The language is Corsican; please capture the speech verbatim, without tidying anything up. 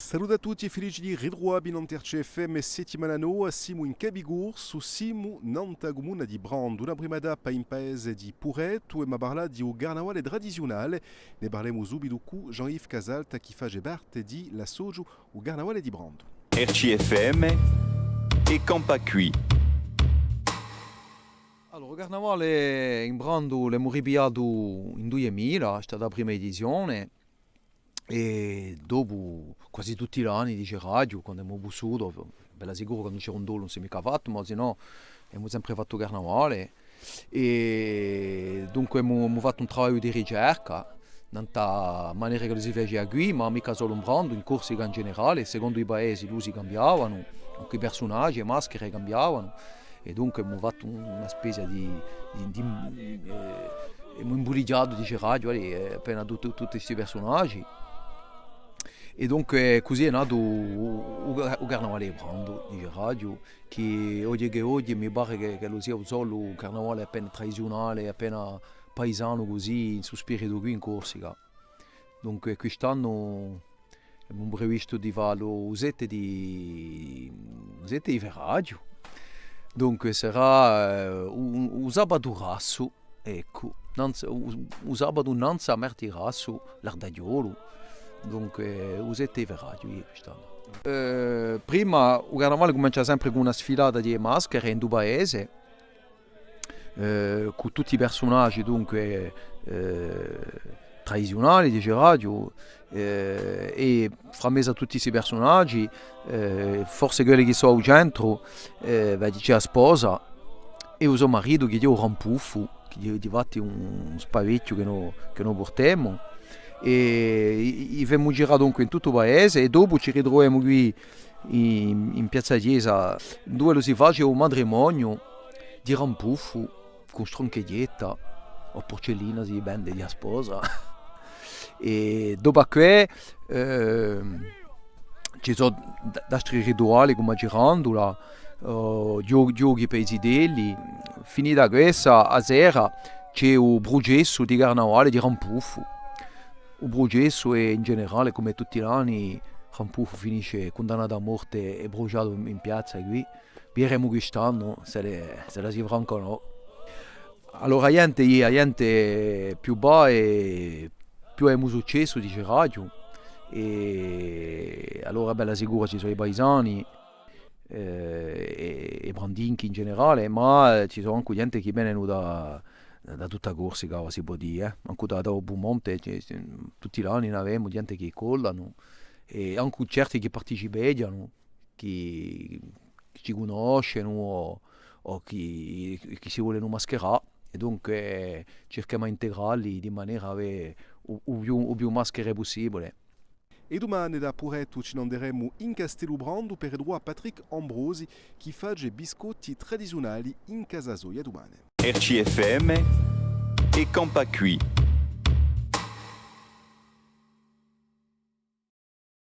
Salute à tutti è felice di ritruvà vi nant'à R C F M Settimana Nova, simu in Capicorsu, simu nant'à a cumuna di Brandu, una prima tappa in paese di Purettu, è emu à parlà di u carnavale tradiziunale, ne parlemu subitu cù Jean-Yves Casalta chì face parte di l'associu U Carnavale di Brandu. R C F M è campà quì. Allora, u carnavale in Brandu l'emu ripigliatu in dui mila, hè stata a prima edizione, è dopu quasi tutti l'anni, diceraghju, quandu emu pussutu, bella sicuru quandu c'era un dolu ùn s'hè micca fattu, ma sinnò emu sempre fattu u carnavale. È dunque emu, emu fattu un travagliu di ricerca, nant'à a manera ch'ellu si facia quì, ma micca solu in Brandu, in Corsica in generale, secondu i paesi l'usi cambiavanu, ancu i persunaghji, e maschere cambiavanu, è dunque emu fattu una spezia di, di, di, eh, emu imbulighjatu, diceraghju, eh, appena tutti, tutti sti persunaghji. È dunque cusì hè natu u, u, u Carnavale di Brandu, diceraghju, chì oghje chè oghje mi pare chì, chì ellu sia u solu carnavale appena tradiziunale, appena paisanu cusì, in su spiritu quì in Corsica. Dunque, quist'annu emu previstu di fallu u sette di, u sette di ferraghju. Dunque, sarà, eh, u, u sabatu grassu, eccu, nanzu, u, u sabatu nanzu à martedì grassu, l'ardaghjolu. Dunque, u sette di ferraghju, iè, quist'annu. Eh, prima, u carnavale cumencia sempre cù una sfilata di maschere in u paese, eh, cù tutti i persunaghji, dunque, eh, tradiziunali, diceraghju, eh, è framezzu à tutti sti persunaghji, eh, forse quelli chì sò à u centru, eh, bè, ci hè a sposa è u so maritu, chì hè u rampuffu, chì hè difatti un, un spavechju chì no, chì no purtemu, è i, i femu girà dunque in tuttu u paese, è dopu ci ritruvemu quì in, in Piazza Chiesa, induve si face u matrimoniu di rampuffu, cù stroncheghjetta o purcellina, si dipende di a sposa. È dopu à què, ehm, ci sò d-, d'astri rituali cum'è a girandula, o ghjo-, ghjochi pè i zitelli. Finita quessa, a sera, ci hè u prucessu di carnavale di rampuffu. U prucessu hè in generale, cum'è tutti l'anni, rampuffu finisce cundannatu à morte è brusgiatu in, in piazza quì. Videremu quist'annu s'ellu, s'ellu si franca o nò. Allora, a ghjente, a ghjente più và è più avemu successu, diceraghju. È allora, bella sicura, ci sò i paisani, eh, è, è brandinchi in generale, ma, eh, ci sò ancu ghjente chì venenu da, da tutta a Corsica, si pò dì, eh. Ancu da, da u Pumonte, ci, ci, tutti l'anni n'avemu ghjente chì collanu, è ancu certi chì participeghjanu, chì, chì ci cunnoscenu o, o chì, chì si volenu mascherà, è dunque circhemu à integralli di manera à avè u, u più, u più maschere pussibule. È dumane da Purettu ci n'anderemu in Castellu Brandu per ritruvà Patrick Ambrosi chì face biscotti tradiziunali in casa soia dumane. R C F M è campà quì.